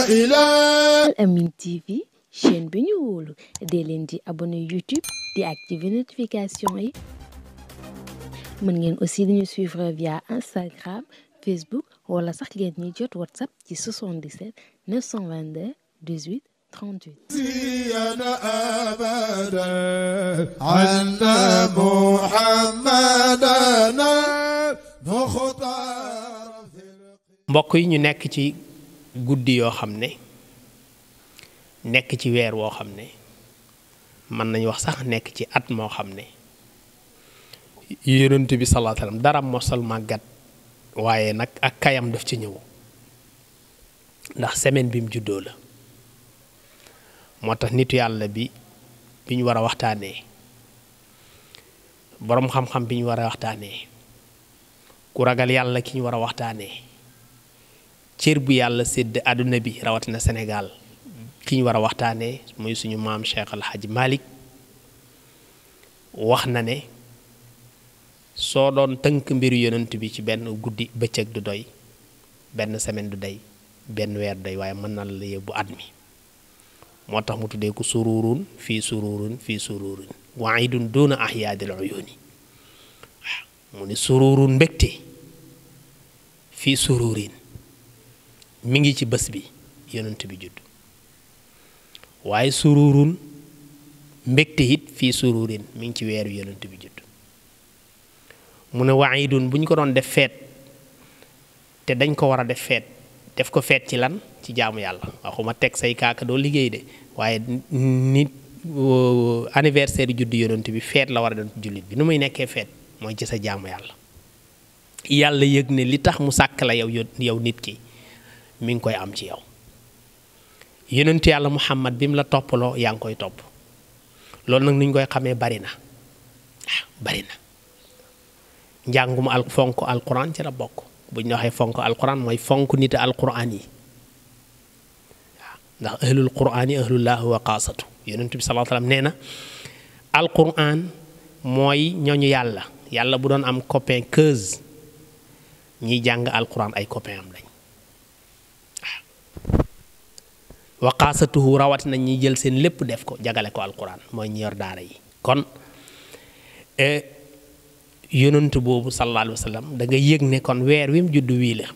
Al Amine TV chaîne bi ñu wóolu dee leen di abonné YouTube di activer notification yi mën ngeen aussi di ñu suivre via Instagram Facebook wala sax ngeen ñuy jot WhatsApp ci 77 922 18 38. mbokk yi ñu nekk ci guddi yoo xam ne nekk ci weer woo xam ne mën nañu wax sax nekk ci at moo xam ne yonent bi sallallahu alayhi wasallam dara mosal màggat waaye nag ak kayam daf ci ñëw ndax semaine bi mu juddoo la moo tax nitu yàlla bi ñu war a waxtaanee boroom xam-xam bi ñu war a waxtaanee ku ragal yàlla ki ñu war a waxtaanee cër bu yàlla sédd àdduna bi rawatina Sénégal ki ñu war a waxtaanee muy suñu maam Cheikh Al Hadj Malick wax na ne soo doon tënk mbiru yonent bi ci benn guddi bëccëg du doy benn semaine du doy benn weer doy waaye mën na la yóbbu at mi moo tax mu tuddee ko sururun fii sururun waidun duna ahyaadil uyuni waaw mu ne sururun mbégte fii sururin mi ngi ci bés bi yonent bi judd waaye sururun mbégte it fii sururin mi ngi ci weeru yonent bi judd mu ne waidun bu ñu ko doon def feet te dañ ko war a def feet def ko feet ci lan ci jaamu yàlla waxuma teg say kaaka doo liggéey de waaye nit anniversaire judd yonent bi feet la war a doon jullit bi nu muy nekkee feet mooy ci sa jaamu yàlla yàlla yëg ne li tax mu sàkk la yow nit ki mi ngi koy am ci yow yonent yàlla Muhammad bi mu la toppaloo yaa ngi koy topp loolu nag ni ñu koy xamee bari na bari na njàngum fonk alquran ci la bokk bu ñu waxee fonk alquran mooy fonk nit alquran yi waaw ndax ahlul quran yi ahlullah wa qaasatu yonent bi sallallahu alayhi wasallam nee na alquran mooy ñooñu yàlla bu doon am copain keuse ñiy jàng alquran ay copain am lañ wa qaasatuhu rawatina ñi jël seen lépp def ko jagale ko alquran mooy ñi yor daara yi kon yonent boobu sallallahu alayhi wa sallam da nga yëg ne kon weer wi mu judd wii la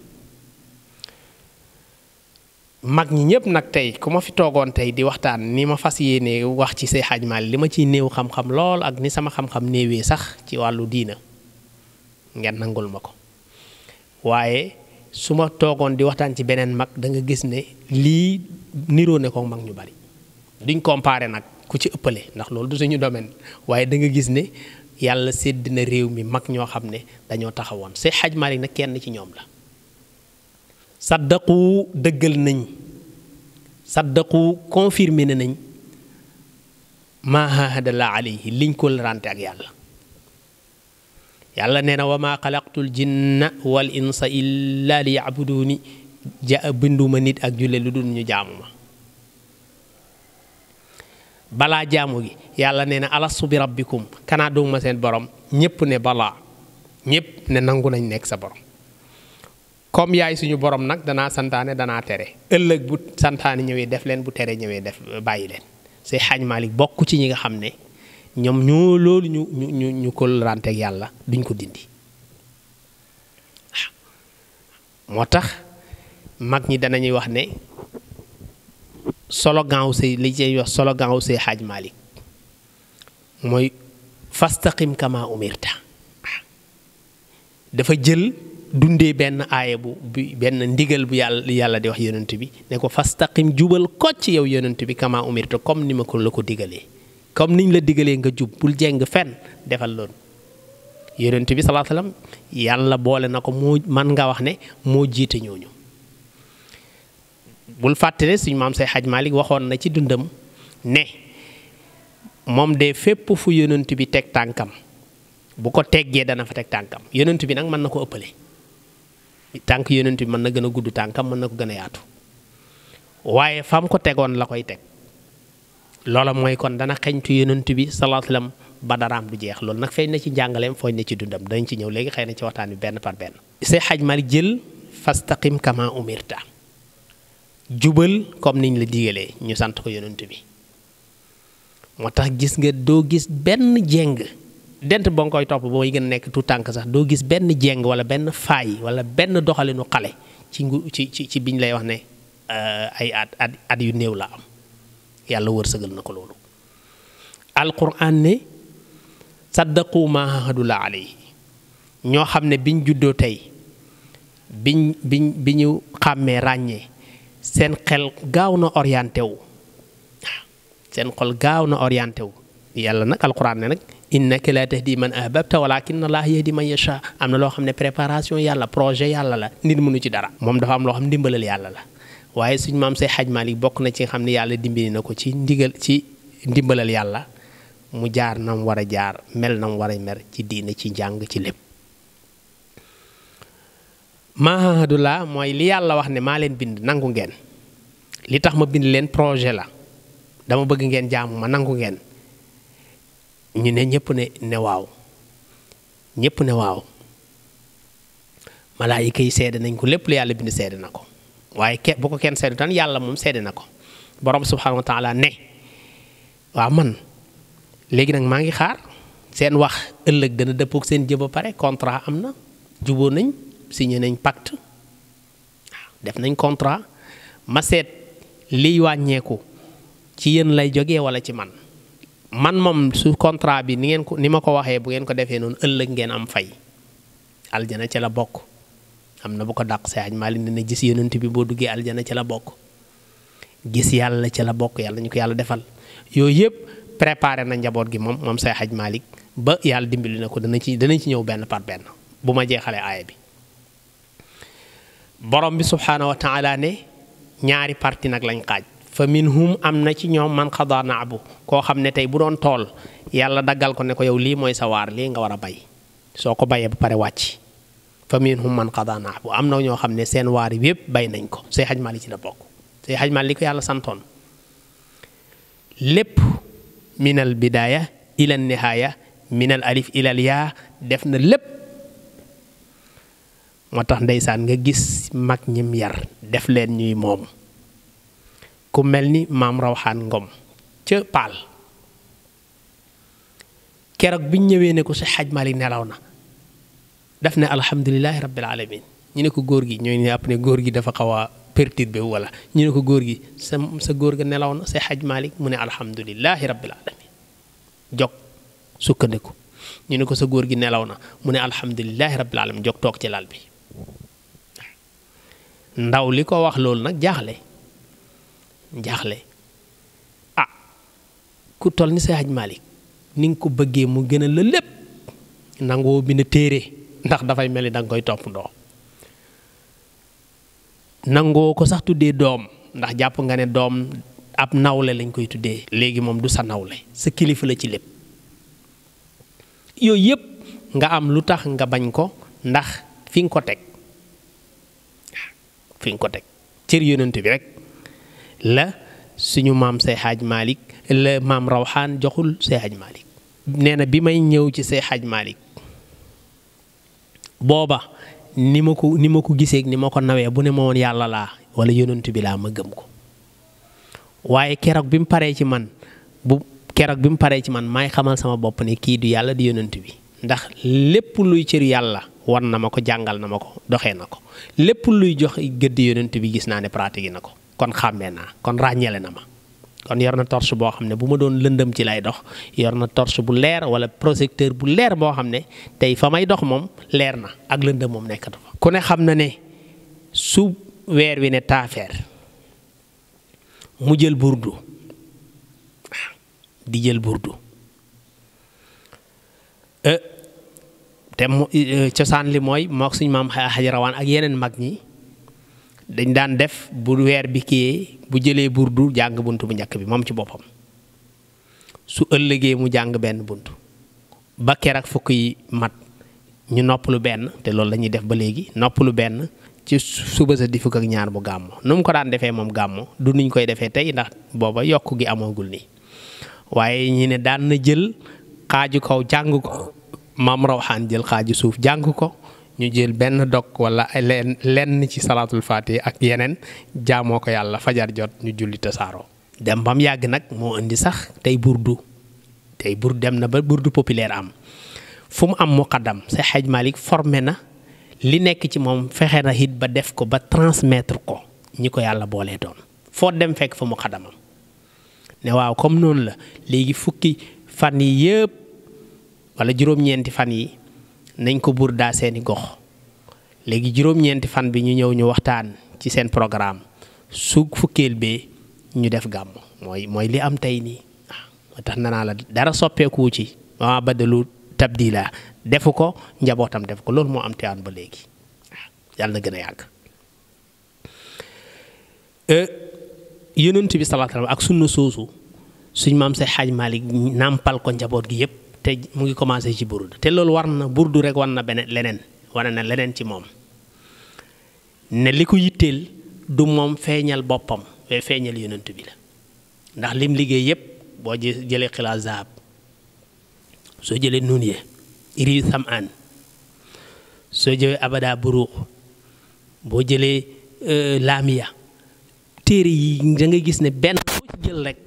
mag ñi ñëpp nag tey ku ma fi toogoon tey di waxtaan ni ma fas yéene wax ci Seydi Hadji Malick li ma ciy néew xam-xam lool ak ni sama xam-xam néewee sax ci wàllu diina ngeen nangul ma ko waaye su ma toogoon di waxtaan ci beneen mag da nga gis ne lii niroo ne ko mag ñu bari duñ comparer nag ku ci ëppale ndax loolu du suñu domaine waaye da nga gis ne yàlla sédd na réew mi mag ñoo xam ne dañoo taxawoon Seydi Hadji Malick nag kenn ci ñoom la saddaqu dëggal nañ saddaqu confirmé nañ ma ahadallah alayhi liñ ko rante ak yàlla nee na wa ma xalaqtul jinna wal insa illa li yabuduni binduma nit ak julle lu dul ñu jaamu ma balaa jaamu gi yàlla nee na alastu bi rabbikum kanaa duma seen borom ñépp ne balaa ñépp ne nangu nañ nekk sa borom comme yaay suñu borom nag danaa santaane danaa tere ëllëg bu santaane ñëwee def leen bu tere ñëwee def bàyyi leen Seydi Hadji Malick bokk ci ñi nga xam ne ñoom ñoo loolu ñu ko ranteeg yàlla duñ ko dindi moo tax mag ñi danañuy wax ne slogan wu Seydi li ciy wax slogan wu Seydi Hadji Malick mooy fastaqim kama umirta dafa jël dundee benn aaya bu benn ndigal bu yàlla di wax yonent bi ne ko fastaqim jubal kocc yow yonent bi kama umirta comme ni ma ko la ko digalee comme niñ la digalee nga jub bul jeng fenn defal loolu yonent bi sallallahu alayhi wasallam yàlla boole na ko moo man nga wax ne moo jiite ñooñu bul fàttale suñu maam Seydi Hadji Malick waxoon na ci dundam ne moom de fépp fu yonent bi teg tànkam bu ko teggee dana fa teg tànkam yonent bi nag mën na ko ëppale tànk yonent bi mën na gën a gudd tànkam mën na ko gën a yaatu waaye fam ko tegoon la koy teg loola mooy kon dana xeñtu yonent bi sallallahu alayhi wasallam ba daraam du jeex loolu nag feeñ na ci njàngaleem feeñ na ci dundam dañ ci ñëw léegi xëy na ci waxtaan bi benn par benn Seydi Hadji Malick jël fastaqim kama umirta jubal comme niñ la digalee ñu sant ko yonent bi moo tax gis nga doo gis benn jeng dent ba nga koy topp booy gën a nekk tout tànk sax doo gis benn jeng wala benn faay wala benn doxalinu xale ci biñ lay wax ne ay at yu néew la am yàlla wërsëgal na ko loolu alquran ne saddaqu ma ahadullah alayhi ñoo xam ne biñ juddoo tey bi ñu xàmmee ràññee seen xel gaaw na orienté wu seen xol gaaw na orienté wu yàlla nag alquran ne nag innaka la tahdi man ahbabta walakin allah yahdi man yasha am na loo xam ne préparation yàlla projet yàlla la nit mënu ci dara moom dafa am loo xam ndimbalal yàlla la waaye suñ maam say Haj Malik bokk na ci nga xam ne yàlla dimbali na ko ci ndimbalal yàlla mu jaar na mu war a jaar mel na mu war a mer ci diine ci njàng ci lépp mahadullah mooy li yàlla wax ne maa leen bind nangu ngeen li tax ma bind leen projet la dama bëgg ngeen jaamu ma nangu ngeen ñu ne ñëpp ne waaw ñëpp ne waaw malaayika yi seede nañ ko lépp lu yàlla bind seede na ko waaye bu ko kenn seede tan yàlla moom seede na ko borom subhanahu wa taala ne waaw man léegi nag maa ngi xaar seen wax ëllëg dana dëppook seen jëf ba pare contrat am na juboo nañ signé nañ pacte waaw def nañ contrat ma seet liy wàññeeku ci yéen lay jógee wala ci man moom su contrat bi ni ma ko waxee bu ngeen ko defee noonu ëllëg ngeen am fay aljana ca la bokk am na bu ko dàq Seydi Haj Malik ne gis yonent bi boo duggee aljana ca la bokk gis yàlla ca la bokk yàlla ñu ko yàlla defal yooyu yëpp préparé na njaboot gi moom Seydi Haj Malik ba yàlla dimbali na ko danañ ci ñëw benn par benn bu ma jeexalee aaya bi borom bi subhaanahu wa taala ne ñaari parti nag lañ xaaj fa minhum am na ci ñoom man xadaa naabu koo xam ne tey bu doon tool yàlla daggal ko ne ko yow lii mooy sa waar lii nga war a bay soo ko bayee ba pare wàcc fa minhum man xadaa naabu am na ñoo xam ne seen waar yépp bay nañ ko Seydi Haj Malik ci la bokk Seydi Haj Malik li ko yàlla santoon lépp minal bidaaya ilal nihaaya minal alif ilal yaa def na lépp moo tax ndeysaan nga gis mag ñim yar def leen ñuy moom ku mel ni maam Rawxaan Ngom ca Paal keroog biñ ñëwee ne ko Seydi Haj Malik nelaw na daf ne alhamdulilahi rabbil alamin ñu ne ko góor gi ñooy ne àpp ne góor gi dafa xaw a perturbé wala ñu ne ko góor gi sa góor ga nelaw na Seydi Haj Malik mu ne alhamdulilahi rabbil alamin jog sukkandiku ñu ne ko sa góor gi nelaw na mu ne alhamdulilahi rabbil alamin jog toog ci lal bi ndaw li ko wax loolu nag jaaxle ku toll ni Seydi Haj Malik ni nga ko bëggee mu gën a la lépp nangoo bi na téere ndax dafay mel ni danga koy topp ndoo nangoo ko sax tuddee doom ndax jàpp nga ne doom ab nawle lañ koy tuddee léegi moom du sa nawle sa kilifa la ci lépp yooyu yëpp nga am lu tax nga bañ ko ndax fi nga ko teg cër yonent bi rek la suñu maam Seydi Haj Malik la maam Rawxaan joxul Seydi Haj Malik nee na bi may ñëw ci Seydi Haj Malik booba ni ma ko gisee ni ma ko nawee bu ne ma woon yàlla laa wala yonent bi laa ma gëm ko waaye keroog bi mu paree ci man maay xamal sama bopp ne kii du yàlla di yonent bi ndax lépp luy cër yàlla war na ma ko jàngal na ma ko doxee na ko lépp luy jox gëdd yonent bi gis naa ne pratique na ko kon xàmmee naa kon ràññeele na ma kon yor na torche boo xam ne bu ma doon lëndëm ci lay dox yor na torche bu leer wala projecteur bu leer boo xam ne tey fa may dox moom leer na ak lëndëm moom nekkatu fa ku ne xam na ne su weer wi ne taafeer mu jël burdu di jël burdu te cosaan li mooy mook suñu maam Xaji Rawaan ak yeneen mag ñi dañ daan def bu weer bi kii bu jëlee burdu jàng bunt bu njëkk bi moom ci boppam su ëllëgee mu jàng benn bunt ba keroog fukk yi mat ñu noppalu benn te loolu la ñuy def ba léegi noppalu benn ci suba sa di fukk ak ñaar bu gàmmo nu mu ko daan defee moom gàmmo du nuñ koy defee tey ndax booba yokk gi amoogul nii waaye ñi ne daan na jël xaaju kaw jàng ko maam Rawxaan jël xaaju suuf jàng ko ñu jël benn dog wala lenn ci salaatul faati ak yeneen jaamoo ko yàlla fajar jot ñu julli tasaaroo. dem bam yàgg nag moo indi sax tey burdu dem na ba burdu populaire am fu mu am muqaddam Seex Hajj Malick formé na li nekk ci moom fexe na it ba def ko ba transmettre ko ñi ko yàlla boolee doon foo dem fekk fa muqaddamam ne waaw comme noonu la léegi fukki fan yi yëpp wala juróom-ñeenti fan yi nañ ko burdaa seeni gox léegi juróom-ñeenti fan bi ñu ñëw ñu waxtaan ci seen programme su fukkeel bee ñu def gàmm mooy li am tey nii moo tax nanaa la dara soppeeku ci ma badalu tabdila defu ko njabootam def ko loolu moo am Tiwaawan ba léegi yàlla na gën a yàgg yonent bi sallallahu alayhi wa sallam ak sunna soosu suñ maam Seex Hajj Malick nàmpal ko njaboot gi yëpp te mu ngi commencé ci burdu te loolu war na burdu rek war na beneen leneen wane na leneen ci moom ne li ko yitteel du moom feeñal boppam waaye feeñal yonent bi la ndax lim liggéey yëpp boo jëlee xilaas zahab soo jëlee nuniye iri samaan soo jëlee abada buruux boo jëlee laamiya téere yi da nga gis ne benn boo ci jël rek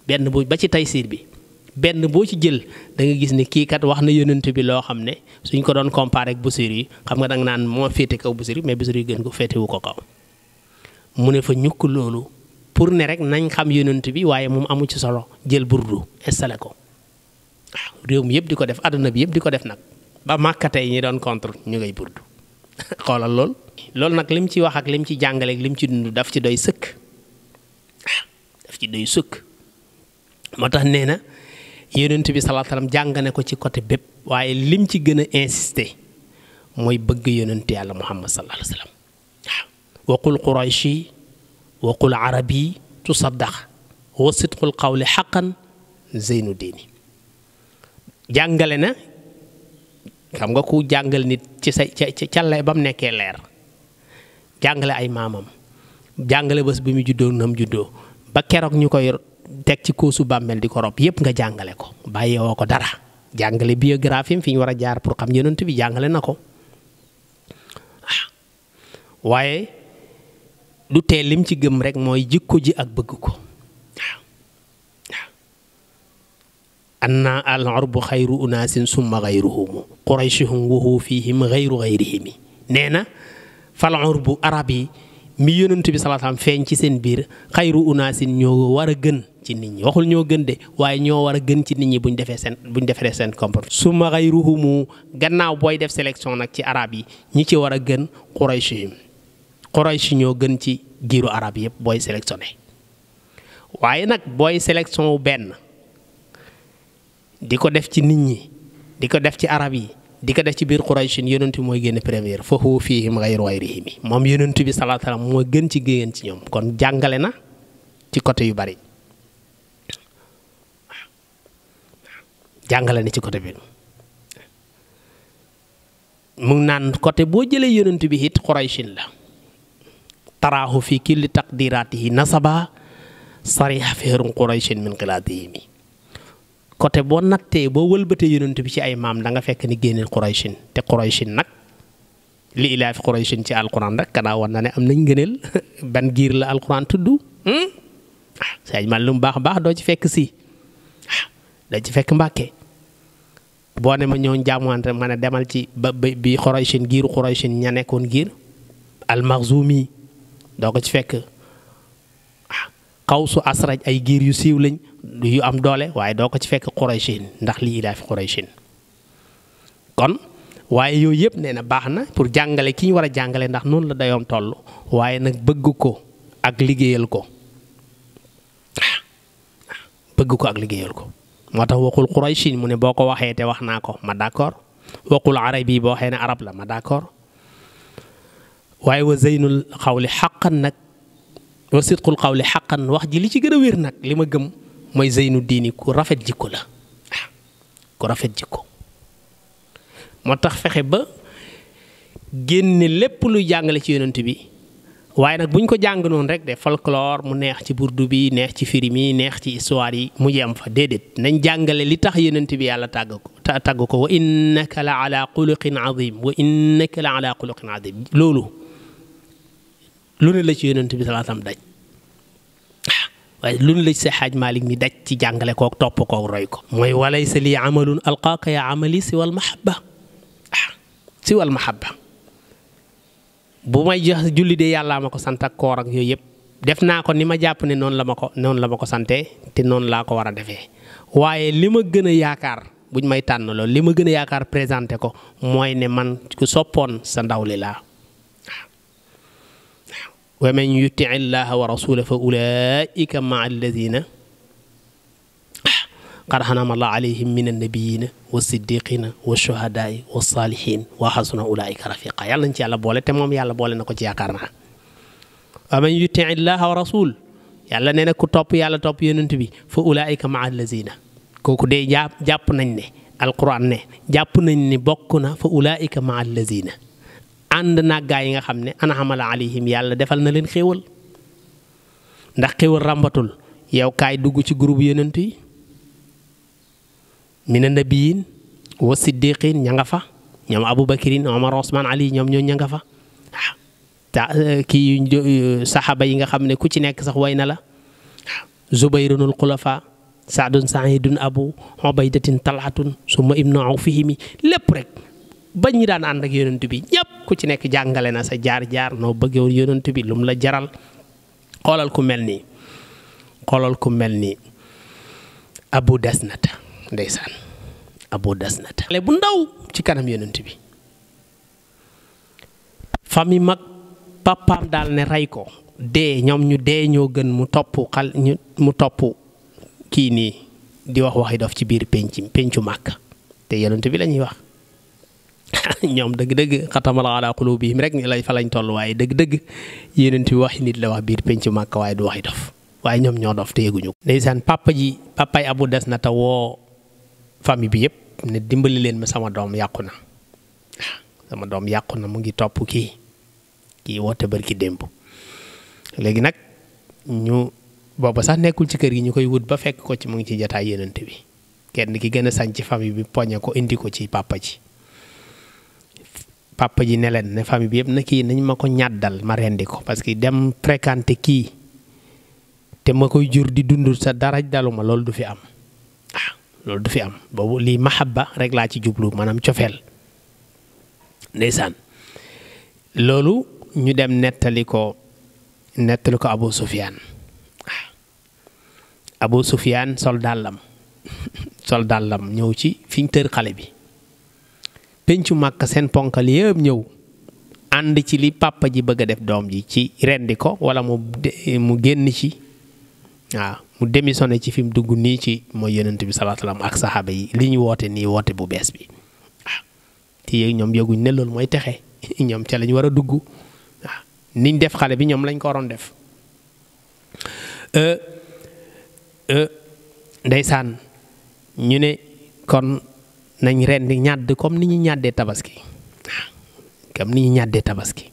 benn boo ba ci taysiir bi benn boo ci jël da nga gis ne kii kat wax na yonent bi loo xam ne suñ ko doon comparé ak Busiri yi xam nga da nga naan moo féete kaw Busiri mais Busiri yi gën ko féetewu ko kaw mu ne fa ñukk loolu pour ne rek nañ xam yonent bi waaye moom amu ci solo jël burdu installé ko waaw réew mi yëpp di ko def àdduna bi yëpp di ko def nag ba màkkate yi ñi doon contre ñu ngay burdu xoolal loolu nag lim ci wax ak lim ci jàngale ak lim ci dund daf ci doy sëkk daf ci doy sëkk moo tax nee na yonent bi sallallahu alayhi wasallam jàngane ko ci côté bépp waaye lim ci gën a insister mooy bëgg yonent yàlla Muhammad sallallahu alayhi wasallam waaw waqul qurayshi waqul arabi tusaddaq wa sidqul qawli xaqan zeynu diini jàngale na xam nga ku jàngal nit ci sa ca lay ba mu nekkee leer jàngale ay maamam jàngale bés bi mu juddoo nam juddoo ba keroog ñu koy teg ci koosu bàmmeel di ko rob yépp nga jàngale ko bàyyeewoo ko dara jàngale biographie fi ñu war a jaar pour xam yonent bi jàngale na ko waaye du tee lim ci gëm rek mooy jikko ji ak bëgg ko anna al urbu xayru unaasin summa xayruhum qurayshihum wuhu fihim xayru xayrihim nee na fal urbu arab yi mi yonent bi sallallahu alayhi wasallam feeñ ci seen biir xayru unaasin ñoo war a gën ci nit ñi waxul ñoo gën de waaye ñoo war a gën ci nit ñi buñ defee seen comportement summa xayruhum gannaaw booy def sélection nag ci arab yi ñi ci war a gën qurayshihim quraysh ñoo gën ci giiru arab yëpp booy sélectionné waaye nag booy sélection wu benn di ko def ci nit ñi di ko def ci arab yi di ko def ci biir Quraysh yonent bi mooy génn première fa huwa fiihim ghayru ghayrihim moom yonent bi sallallahu alayhi wasallam moo gën ci génn ci ñoom kon jàngale na ci côté yu bari jàngale na ci côté bi mu naan côté boo jëlee yonent bi it Qurayshin la taraahu fi kulli taqdiratihi nasaba sariha fihrum Qurayshin min xilaatihim côté boo nattee boo wëlbatee yonent bi ci ay maam da nga fekk ni génneel Qurayshin te Qurayshin nag li ilaa fi Qurayshin ci alquran rek kanaa war na ne am nañ ngëneel ban giir la alquran tudd sëñ man lu mu baax baax doo ci fekk si doo ci fekk Mbàkke boo ne ma ñëw jaamuwante ma ne demal ci ba bi Qurayshin giiru Qurayshin ña nekkoon giir al-Makhzumi doo ko ci fekk Xawsu Asraj ay giir yu siiw lañ yu am doole waaye doo ko ci fekk Qurayshin ndax lii ilaa fi Qurayshin kon waaye yooyu yëpp nee na baax na pour jàngale ki ñu war a jàngale ndax noonu la dayoom toll waaye nag bëgg ko ak liggéeyal ko moo tax waxul Qurayshin mu ne boo ko waxee te wax naa ko ma d'accord waxul arabi boo waxee ne arab la ma d'accord waaye wa zeynul xawli xaqan nag wa sidqul xawli xaqan wax ji li ci gën a wér nag li ma gëm mooy zeynu diini ku rafet jikko la ku rafet jikko moo tax fexe ba génne lépp luy jàngale ci yonent bi waaye nag buñ ko jàng noonu rek de folklore mu neex ci burdu bi neex ci firi mi neex ci histoire yi mu yem fa déedéet nañ jàngale li tax yonent bi yàlla tagg ko wa innaka la ala xuluqin azim wa innaka la ala xuluqin azim loolu lu ne la ci yonent bi sallallahu alayhi wasallam daj waaye lu ne la ci sa xaaj Malik mi daj ci jàngale kook topp kook roy ko mooy walaysa li amalun alqaaka ya amali siwal mahabba siwal mahabba bu may jox julli de yàllaa ma ko sant ak koor ak yooyu yëpp def naa ko ni ma jàpp ne noonu la ma ko sante te noonu laa ko war a defee waaye li ma gën a yaakaar buñ may tànn loolu li ma gën a yaakaar présenté ko mooy ne man ku soppoon sa ndaw li laa wa man yuti illaha wa rasulahu fa ulaika maa alladina qad an'ama allahu alayhim min annabiyina wa siddiqina wa shuhadaai wa salihin wa hasuna ulaika rafiqa yàlla nañ ci yàlla boole te moom yàlla boole na ko ci yaakaar naa wa man yuti illaha wa rasul yàlla nee na ku topp yàlla topp yonent bi fa ulaika maa alladina kooku de jàpp nañ ne alquran ne jàpp nañ ne bokk na fa ulaika maa alladina ànd naag gaa yi nga xam ne an'ama alayhim yàlla defal na leen xéewal ndax xéewal ràmbatul yow kaay dugg ci groupe yonent yi mina nabiyin wa siddiqin ña nga fa ñoom Aboubakirin Omar Ousmane Ali ñoom ñoo ña nga fa waaw kii saxaaba yi nga xam ne ku ci nekk sax way na la Zubayrunul xulafa Saadun Saidun Abu Ubaydatin Talhatun summa ibnu Awfihimi lépp rek ba ñi daan ànd ak yonent bi ñëpp ku ci nekk jàngale na sa jaar-jaar noo bëggewoon yonent bi lu mu la jaral xoolal ku mel nii Abu Dasnata ndeysaan Abu Dasnata xale bu ndaw ci kanam yonent bi famille mag papaam daal ne rey ko dee ñoom ñu dee ñoo gën mu topp kii nii di waxi dof ci biir pencu Màkka te yonent bi la ñuy wax ñoom dëgg-dëgg xatamala ala qulubihim rek ñu lay fa lañ toll waaye dëgg-dëgg yonent bi waxi nit la wax biir pencu Màkka waaye du waxi dof waaye ñoom ñoo dof te yëguñu ko ndeysaan papay Abu Dasnata woo famille bi yëpp ne dimbali leen ma sama doom yàqu na mu ngi topp kii woote barki démb léegi nag ñu booba sax nekkul ci kër gi ñu koy wut ba fekk ko ci mu ngi ci jotaay yonent bi kenn ki gën a sañ ci famille bi poñe ko indi ko ci papa ji ne leen ne famille bi yëpp na kii nañ ma ko ñàddal ma rendi ko parce que dem fréquenter kii te ma koy jur di dund sa dara daluma loolu du fi am loolu du fi am boobu lii mahabba rek laa ci jublu maanaam cofeel ndeysaan loolu ñu dem nettali ko Abu Sufyaan Abu Sufyaan sol dàllam ñëw ci fiñ tër xale bi pencu Màkka seen ponkal yëpp ñëw ànd ci li papa ji bëgg a def doom ji ci rendi ko wala mu génn ci waaw mu démissionné ci fi mu dugg nii ci mooy yonent bi sallallahu alayhi wasallam ak saxaaba yi li ñu woote nii woote bu bees bi waaw te ñoom yëguñ ne loolu mooy texe ñoom ca lañ war a dugg waaw niñ def xale bi ñoom lañ ko waroon def ndeysaan ñu ne kon nañ rendi ñàdd comme ni ñu ñàddee tabaski waaw comme ni ñu ñàddee tabaski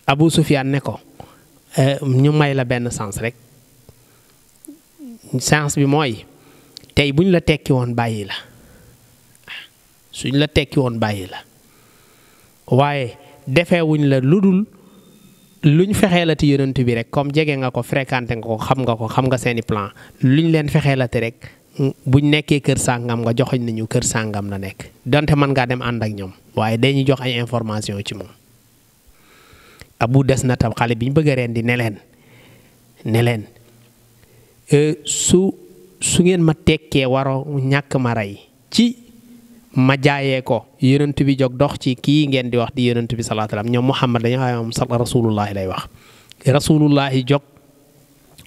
Abu Sufyaan ne ko ñu may la benn sens rek sens bi mooy tey buñ la tekki woon bàyyi la suñ la tekki woon bàyyi la waaye defee wuñ la lu dul luñ fexee la ti yonent bi rek comme jege nga ko fréquenté nga ko xam nga seeni plan luñ leen fexee la ti rek buñ nekkee kër sàngam nga joxoñ nañu kër sàngam la nekk donte mën ngaa dem ànd ak ñoom waaye dañuy jox ay information ci moom Abu Dasnata xale bi ñu bëgg a rendi ne leen su ngeen ma tekkee waroo ñàkk ma rey ci ma jaayee ko yonent bi jóg dox ci kii ngeen di wax di yonent bi sallallahu alayhi wasallam ñoom Muhammad dañu wax moom rasulullahi lay wax rasulullahi jóg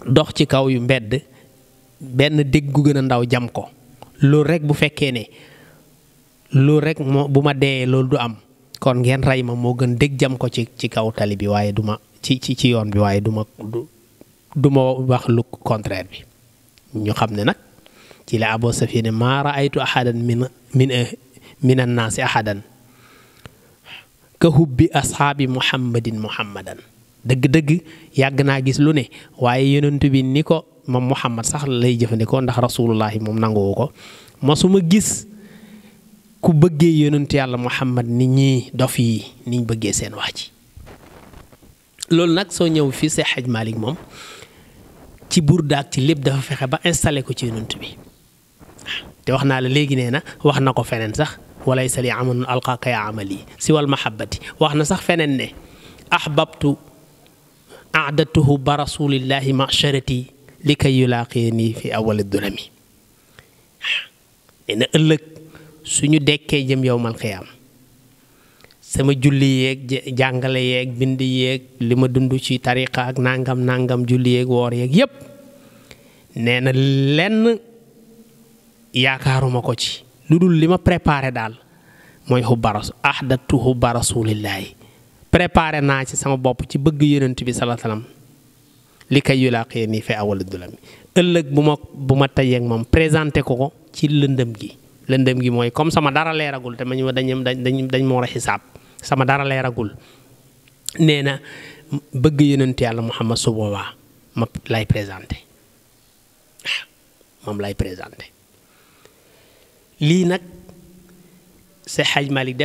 dox ci kaw yu mbedd benn dégg gu gën a ndaw jam ko loolu rek bu fekkee ne loolu rek moo bu ma dee loolu du am kon ngeen rey ma moo gën dégg jam ko ci kaw tali bi waaye du ma ci yoon bi waaye du ma wax lu contraire bi ñu xam ne nag ci la Abu Sufyaan maa raaytu ahadan min annaasi ahadan ka hubbi ashaabi muhammadan dëgg-dëgg yàgg naa gis lu ne waaye yonent bi ni ko moom Muhammad sax lay jëfandikoo ndax rasulullahi moom nanguwu ko mosuma gis ku bëggee yonent yàlla Muhammad nit ñi dof yi niñ bëggee seen wax ji loolu nag soo ñëw fii Seex Haj Malik moom ci burda ak ci lépp dafa fexe ba installé ko ci yonent bi te wax naa la léegi nee na wax na ko feneen sax walay sali amalun alqaaka ya amali si wal mahabbati wax na sax feneen ne ahbabtu aadatuhu ba rasulillahi masharati li kay yulaaqini fi awali dulami nee na ëllëg suñu dekkee jëm yowmal xiyaam sama julli yeeg jàngale yeeg bind yeeg li ma dund ci tariqa ak nangam julli yeeg woor yeeg yépp nee na lenn yaakaaruma ko ci lu dul li ma préparé daal mooy hubba rasulillahi préparé naa ci sama bopp ci bëgg yonent bi sallallahu alayhi wasallam li kay yulaaqee nii fi awal dulami ëllëg bu ma tayeeg moom présenté ko ci lëndëm gi mooy comme sama dara leeragul te dañ ma war a xisaab sama dara leeragul nee na bëgg yonent yàlla Muhammad su boobaa ma lay présenté moom lay présenté lii nag Seex Haj Malik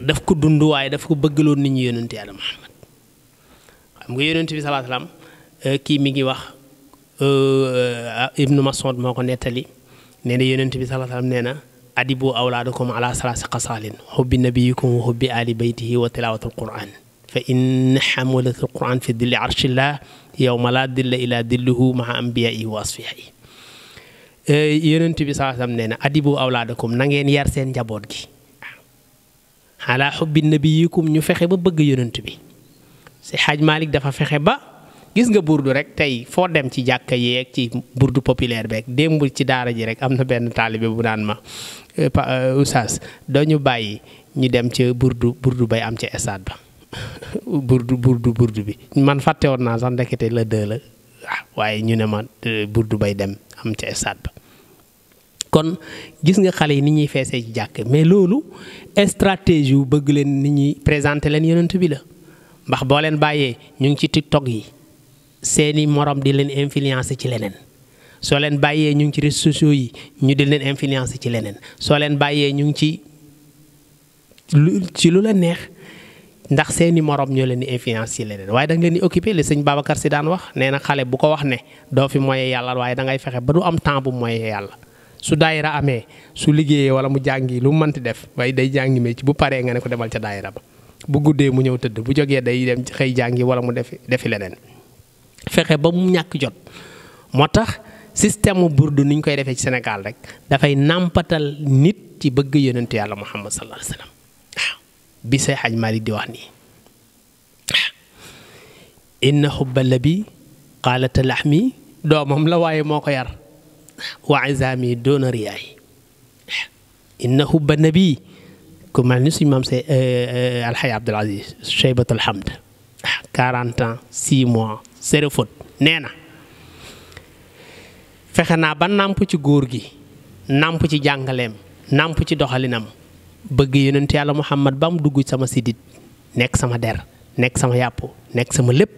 daf ko dund waaye daf ko bëggaloon nit ñi yonent yàlla Muhammad xam nga yonent bi sallallahu alayhi wasallam kii mi ngi wax Ibnu Mas'ud moo ko nettali nee na yonent bi sallallahu alayhi wasallam nee na adibu awlaadakum ala salaasi xasaalin hubbi nabiyikum wa hubbi ali baytihi wa tilaawatul quran fa in xamalatul quran fi dilli arshillah yawma laa dilla ila dilluhu maa ambiyaihi wa asfihi yonent bi sallallahu alayhi wasallam nee na adibu awlaadakum na ngeen yar seen njaboot gi ala hubbi nabiyikum ñu fexe ba bëgg yonent bi si Haj Malik dafa fexe ba gis nga burdu rek tey foo dem ci jàkka yeeg ci burdu populaire beeg démb ci daara ji rek am na benn taalibe bu naan ma oustaz doo ñu bàyyi ñu dem ca burdu bay am ca stade ba burdu bi man fàtte woon naa sax ndekete la dë la waaye ñu ne ma burdu bay dem am ca stade ba kon gis nga xale yi ni ñuy feesee ci jàkk mais loolu stratégie yu bëgg leen nit ñi présenté leen yonent bi la ndax boo leen bàyyee ñu ngi ci TikTok yi seeni morom di leen influencer ci leneen soo leen bàyyee ñu ngi ci réseaux sociaux yi ñu di leen influencer ci leneen soo leen bàyyee ñu ngi ci lu la neex ndax seeni morom ñoo leen di influencer ci leneen waaye da nga leen di occuper li sëñ Babacar Si daan wax nee na xale bu ko wax ne doo fi moye yàlla waaye da ngay fexe ba du am temps bu moye yàlla su daayira amee su liggéeyee wala mu jàngi lu mu mënti def waaye day jàngi mais ci bu paree nga ne ko demal ca daayira ba bu guddee mu ñëw tëdd bu jógee day dem xëy jàngi wala mu defi leneen fexe ba mu ñàkk jot moo tax système burdu ni ñu koy defee ci Sénégal rek dafay nàmpatal nit ci bëgg yonentu yàlla Muhammad sallallahu alayhi wa sallam waaw bi Seex Haj Malik di wax nii inna xubba labi qaalata laxmi doomam la waaye moo ko yar wa izami doona riyaay inna xubba nabi ku mel ni suñu maam see Alxaji Abdul Aziz Cheybatul Hamd 40 ans 6 mois zéro faute nee na fexe naa ba nàmp ci góor gi nàmp ci jàngaleem nàmp ci doxalinam bëgg yonent yàlla Muhammad ba mu dugg sama sidit nekk sama der nekk sama yàpp nekk sama lépp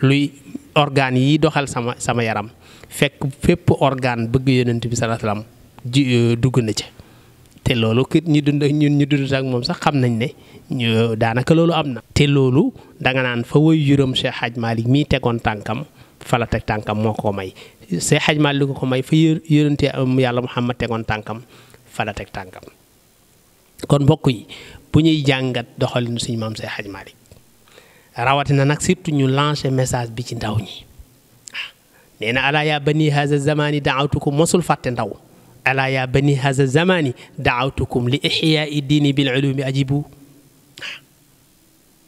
luy organes yi doxal sama yaram fekk fépp organe bëgg yonent bi sallallahu alayhi wasallam dugg na ca te loolu kit ñu dund ak moom sax xam nañ ne daanaka loolu am na. te loolu danga naan fa woy juróom Seex Haj Malik mii tegoon tànkam fa la teg tànkam moo ko may Seex Haj Malik ko may fa yonent yàlla Muhammad tegoon tànkam fa la teg tànkam kon mbokk yi bu ñuy jàngat doxalinu suñu maam Seex Haj Malik rawatina nag surtout ñu lancer message bi ci ndaw ñi nee na alaa yaa bani haza zamani daawtukum mosul fàtte ndaw alaa yaa bani haza zamani daawtukum li ixyaai diini bil ulumi ajibu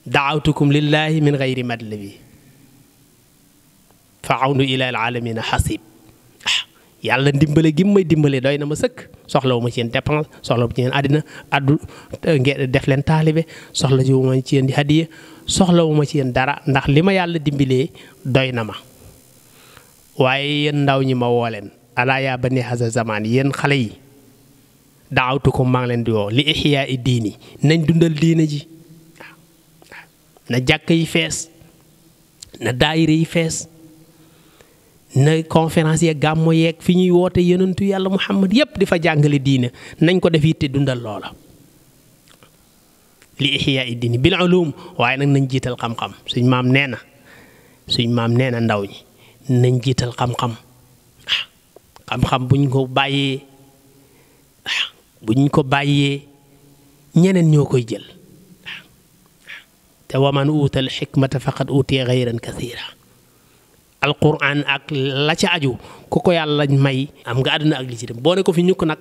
daawtukum lillahi min gayri madlabi fa awnu ila alalamina xasib yàlla ndimbale gi may dimbale doy na ma sëkk soxlawu ma ci yéen dépense soxlawu ma ci yéen àddina def leen taalibe soxlawu ma ci yéen di hadiya soxlawu ma ci yéen dara ndax li ma yàlla dimbalee doy na ma waaye yéen ndaw ñi ma woo leen alaa yaa bani haza zaman yéen xale yi daawtukum maa ngi leen di woo li ixyaa i diini nañ dundal diina ji na jàkk yi fees na daayira yi fees na conférence yeeg gàmmo yeeg fi ñuy woote yonentu yàlla Muhammad yépp di fa jàngale diine nañ ko def yitte dundal loola li ihyaa diini bil ulum waaye nag nañ jiital xam-xam suñ maam nee na ndaw ñi nañ jiital xam-xam xam-xam buñ ko bàyyee ñeneen ñoo koy jël te waman uutal xikmata faqad uutiya xayran kasiira alquran ak la ca aju ku ko yàlla may am nga àdduna ak li ci dem boo ne ko fi ñukk nag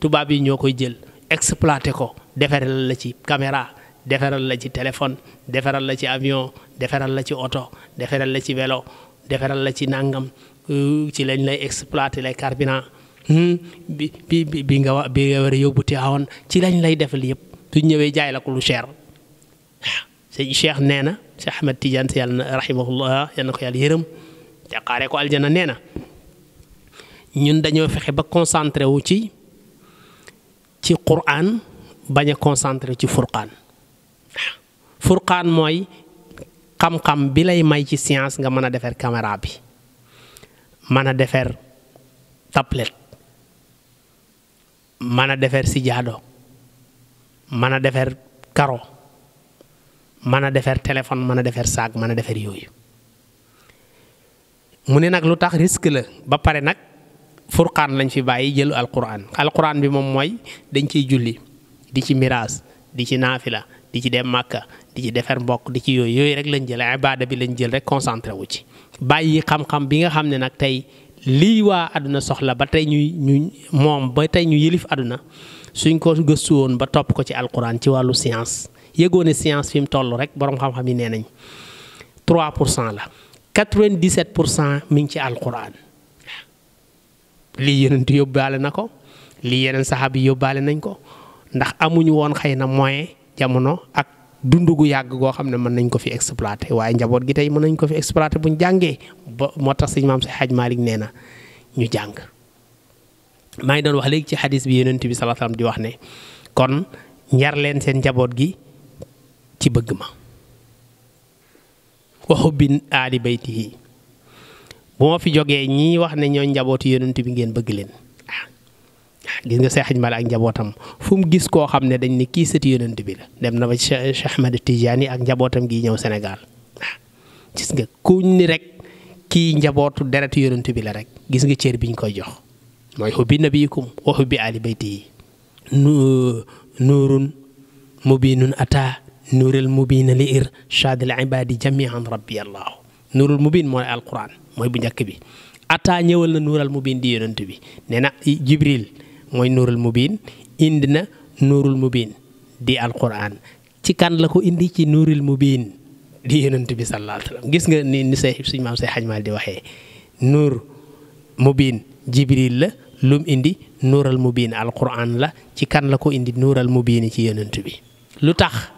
tubaab yi ñoo koy jël exploité ko defaral la ci caméra defaral la ci téléphone defaral la ci avion defaral la ci oto defaral la ci vélo defaral la ci nangam ci lañ lay exploité lay carburant bi nga war a yóbbu Tiwaawan ci lañ lay defal yëpp suñ ñëwee jaay la ko lu cher waaw sëñ Cheikh nee na Cheikh Ahmed Tidiane si yàlla na rahimahullah yal na ko yàlla yërëm te xaaree ko aljana nee na ñun dañoo fexe ba concentré wu ci Qur'an bañ a concentré ci furqaan furqaan mooy xam-xam bi lay may ci science nga mën a defar caméra bi mën a defar tablette mën a defar sijaado mën a defar karo mën a defar téléphone mën a defar saag mën a defar yooyu mu ne nag lu tax risque la ba pare nag furqaan lañ fi bàyyi jël alquran bi moom mooy dañ ciy julli di ci miraas di ci naafila di ci dem màkka di ci defar mbokk di ci yooyu rek lañ jël ibaada bi lañ jël rek concentré wu ci bàyyi xam-xam bi nga xam ne nag tey lii waa àdduna soxla ba tey ba tey ñu yëlif àdduna suñ ko gëstu woon ba topp ko ci alquran ci wàllu science yëgoone science fi mu toll rek borom xam-xam yi nee nañ 3% la 97% mi ngi ci alquran lii yonent yóbbaale na ko lii yeneen saxaaba yi yóbbaale nañ ko ndax amuñu woon xëy na moyen jamono ak dund gu yàgg goo xam ne mën nañ ko fi exploité waaye njaboot gi tey mën nañ ko fi exploité buñ jàngee ba moo tax sëñ maam si Haj Malick nee na ñu jàng maa ngi doon wax léegi ci xadis bi yonent bi sallallahu alayhi wasallam di wax ne kon ñar leen seen njaboot gi ci bëgg ma wa hubbi aali baytihi bu ma fi jógee ñii wax ne ñoo njabootu yonent bi ngeen bëgg leen gis nga Seex Haj Maalik ak njabootam fu mu gis koo xam ne dañ ne kii sëti yonent bi la dem na ba Cheikh Ahmed Tidiane ak njabootam gi ñëw Sénégal gis nga kuñ ni rek kii njabootu deretu yonent bi la rek gis nga cër biñ koy jox mooy hubbi nabiyikum wa hubbi aali baytihi nuurun mubiinun ataa nuurul mubiina li irshaadil ibaadi jamii'an rabbi allahu nuurul mubiin mooy alquran mooy bu njëkk bi ataa ñëwal na nuural mubiin di yonent bi nee na Jibril mooy nuurul mubiin indi na nuurul mubiin di alquran ci kan la ko indi ci nuurul mubiin di yonent bi sallallahu alayhi wa sallam gis nga ni say suñu maam say Haj Maalik di waxee nuur mubiin Jibril la lum indi nuural mubiin alquran la ci kan la ko indi nuural mubiin ci yonent bi lu tax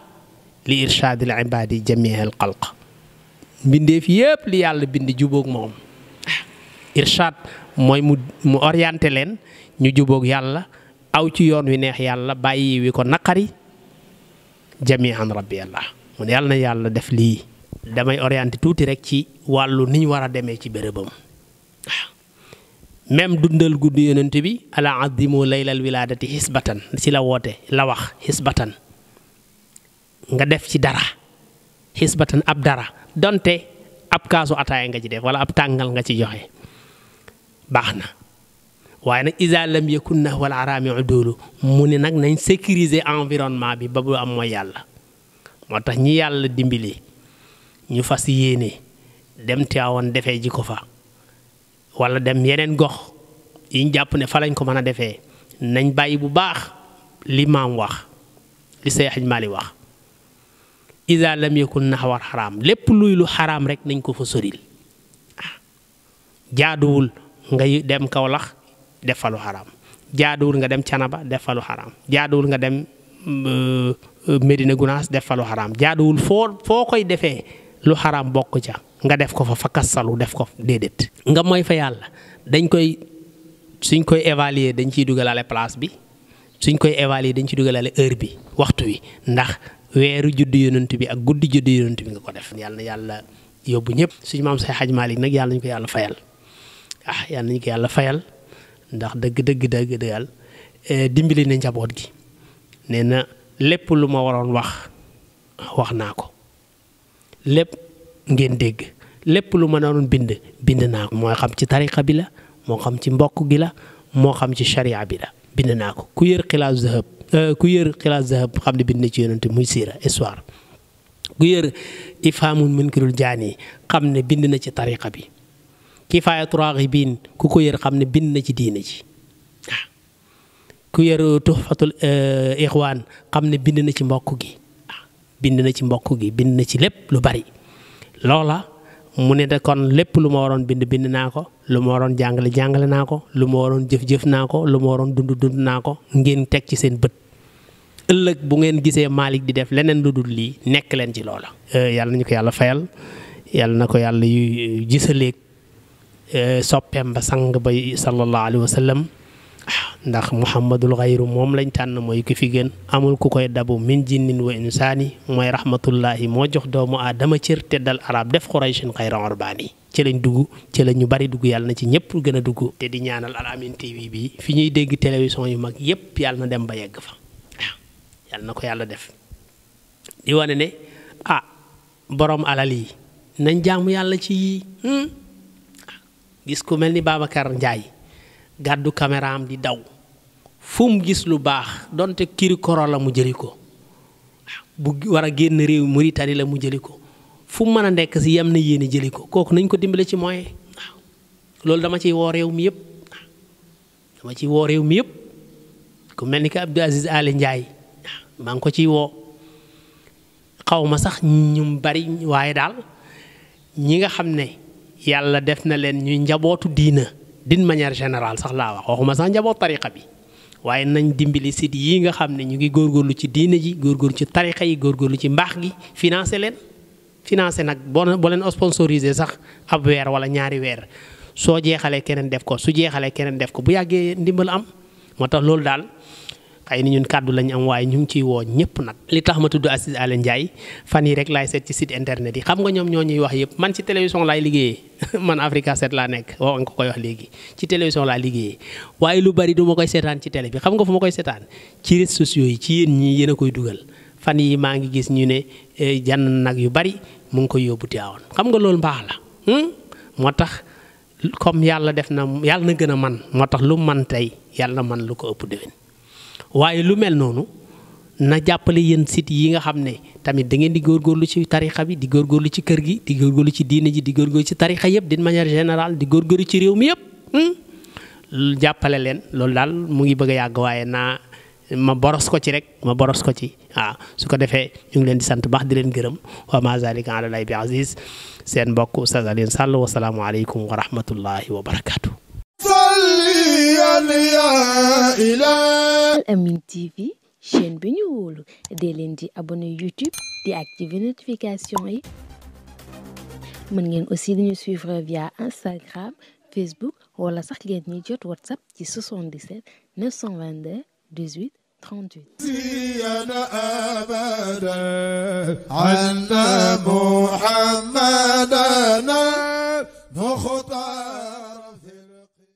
li irshaadil ibaadi jamiihal xalq mbindeef yépp li yàlla bind jubóog moom irshaad mooy mu orienté leen ñu jubóog yàlla aw ci yoon wi neex yàlla bàyyi wi ko naqari jamiihan rabbi yàlla mu ne yàlla na yàlla def lii damay orienté tuuti rek ci wàllu ni ñu war a demee ci bérébam même dundal guddi yonent bi ala azimu laylal wilaadati xisbatan ci la woote la wax xisbatan nga def ci dara xisbatan ab dara donte ab kaasu ataaya nga ci def wala ab tàngal nga ci joxe baax na waaye nag iza lam yakun na wala araami udulu mu ne nag nañ sécuriser environnement bi ba bu am mooy yàlla moo tax ñi yàlla dimbali ñu fas yéene dem Tiwaawan defee ji ko fa wala dem yeneen gox yi ñu jàpp ne fa lañ ko mën a defee nañ bàyyi bu baax li maam wax li Seex Haj Maalik wax iza lam yakun naxwar xaraam lépp luy lu xaraam rek nañ ko fa soril jaaduwul nga dem Kawlax def fa lu xaraam jaaduwul nga dem Canaba def fa lu xaraam jaaduwul nga dem Medina Gunaas def fa lu xaraam jaaduwul foo koy defee lu xaraam bokk ca nga def ko fa fakkasalu def ko déedéet nga mooy fa yàlla suñ koy évaluer dañ ciy dugalaale place bi suñ koy évaluer dañ ciy dugalaale heure bi waxtu wi ndax weeru juddu yonent bi ak guddi juddu yonent bi nga ko def yàlla na yàlla yóbbu ñëpp suñu maam say Haj Maalik nag yàlla nañu ko yàlla fayal yal nañu ko yàlla fayal ndax dëgg yàlla dimbali na njaboot gi nee na lépp lu ma waroon wax naa ko lépp ngeen dégg lépp lu ma naroon bind naa ko moo xam ci tariqa bi la moo xam ci mbokk gi la moo xam ci sharia bi la bind naa ko ku yër xilaas zahab xam ne bind na ci yonent muy siira histoire ku yër ifhamul munkirul jaani xam ne bind na ci tariqa bi kifaayatu raaxibiin ku ko yër xam ne bind na ci diina ji ku yër tuhfatul ixwaan xam ne bind na ci mbokk gi bind na ci lépp lu bari loola mu ne de kon lépp lu ma waroon bind naa ko lu ma waroon jàngale naa ko lu ma waroon jëf naa ko lu ma waroon dund naa ko ngeen teg ci seen bët ëllëg bu ngeen gisee Malick di def leneen lu dul lii nekk leen ci loola. yàlla nañu ko yàlla fayal yàlla na ko yàlla yu gisaleeg soppeem ba sang ba sallallahu alayhi wa sallam ndax muhammadul xayru moom lañ tànn mooy ki fi gën amul ku koy dabu min jinnin wa insaani mooy rahmatullahi moo jox doomu aadama cër teddal arab def xurayshin xayra urbaani ci lañ dugg ci la ñu bari dugg yàlla na ci ñëpp gën a dugg te di ñaanal Al Amine TV bi fi ñuy dégg télévision yu mag yépp yàlla na dem ba yegg fa yàlla na ko yàlla def di wane ne borom alal yi nañ jaamu yàlla ci yii gis ku mel ni Babacar Ndiaye gàddu caméra am di daw fu mu gis lu baax donte kiri koro la mu jëli ko bu war a génn réew Mauritanie la mu jëli ko fu mu mën a nekk si yem na yéene jëli ko kooku nañ ko dimbale ci moyen loolu dama ciy woo réew mi yëpp ku mel ni que Abdou Aziz Ali Ndiaye maa ngi ko ciy woo xaw ma sax ñu bari waaye daal ñi nga xam ne yàlla def na leen ñuy njabootu diina d'une manière générale sax laa wax waxuma sax njaboot tariqa bi waaye nañ dimbali site yi nga xam ne ñu ngi góorgóorlu ci diina ji góorgóorlu ci tariqa yi góorgóorlu ci mbaax gi financé nag boo leen sponsorisé sax ab weer wala ñaari weer soo jeexalee keneen def ko su jeexalee keneen def ko bu yàggee ndimbal am moo tax loolu daal xëy na ñun kàddu lañ am waaye ñu ngi ciy woo ñëpp nag li tax ma tudd Aziz Aly Ndiaye fan yi rek laay seet ci site internet yi xam nga ñoom ñoo ñuy wax yëpp man ci télévision laay liggéeyee man Africa 7 laa nekk wax nga ko koy wax léegi ci télévision laa liggéeyee waaye lu bari du ma koy seetaan ci télé bi xam nga fu ma koy seetaan ci réseaux sociaux yi ci yéen ñii yéen a koy dugal fan yi maa ngi gis ñu ne jànn nag yu bari mu ngi koy yóbbu Tiwaawan xam nga loolu mbaax la moo tax comme yàlla def na yàlla na gën a man moo tax lu man tey yàlla na man lu ko ëpp déwén waaye lu mel noonu na jàppale yéen site yi nga xam ne tamit da ngeen di góorgóorlu ci tarixa bi di góorgóorlu ci kër gi di góorgóorlu ci diine ji di góorgóorlu ci tarixa yëpp d'une manière générale di góorgóorlu ci réew mi yëpp jàppale leen loolu daal mu ngi bëgg a yàgg waaye ma boros ko ci waaw su ko defee ñu ngi leen di sant baax di leen gërëm wa ma zalika ala lay bi aziz seen mbokk Oustaz Alioune Sall wasalaamu aleykum wa rahmatullahi wa barakatuh. Al Amine TV chaîne bi ñu wóolu dee leen di abonné YouTube di activer notification yi mën ngeen aussi di ñu suivre via Instagram Facebook wala sax ngeen ñuy jot WhatsApp ci 77 922 18 38